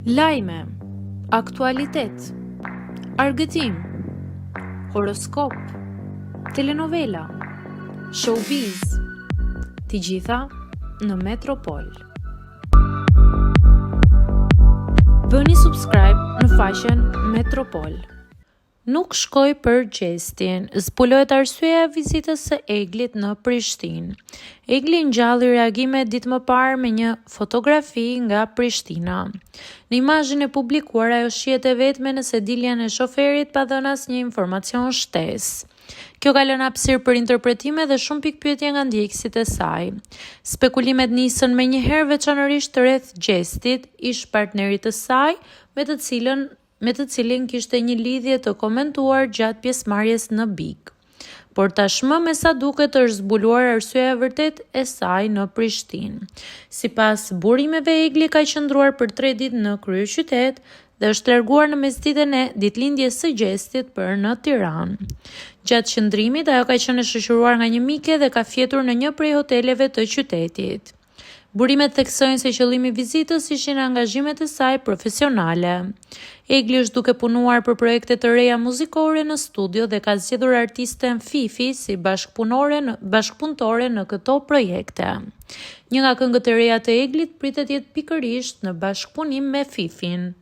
Lajme, aktualitet, argëtim, horoskop, telenovela, showbiz, të gjitha në Metropol. Bëni subscribe në faqen Metropol. Nuk shkoi për Gjestin, zbulohet arsyeja e vizitës së Eglit në Prishtinë. Egli ngjalli reagime ditë më parë me një fotografi nga Prishtina. Në imazhin e publikuar ajo shihet e vetme në sediljen e shoferit pa dhënë asnjë informacion shtesë. Kjo ka lënë hapësirë për interpretime dhe shumë pikëpyetje nga ndjekësit e saj. Spekulimet nisën menjëherë veçanërisht rreth Gjestit, ish-partnerit të saj, me të cilën me të cilin kishte një lidhje të komentuar gjatë pjesëmarrjes në Big. Por tashmë me sa duket është zbuluar arsyeja e vërtetë e saj në Prishtinë. Sipas burimeve Egli ka qëndruar për 3 ditë në kryeqytet dhe është larguar në mesditën e ditëlindjes së Gjestit për në Tiranë. Gjatë qëndrimit ajo ka qenë e shoqëruar nga një mike dhe ka fjetur në një prej hoteleve të qytetit. Burimet theksojnë se qëllimi i vizitës ishin angazhimet e saj profesionale. Egli është duke punuar për projekte të reja muzikore në studio dhe ka zgjedhur artisten Fifi si bashkëpunore në, bashkëpunëtore në këto projekte. Një nga këngët e reja të Eglit pritet të jetë pikërisht në bashkëpunim me Fifin.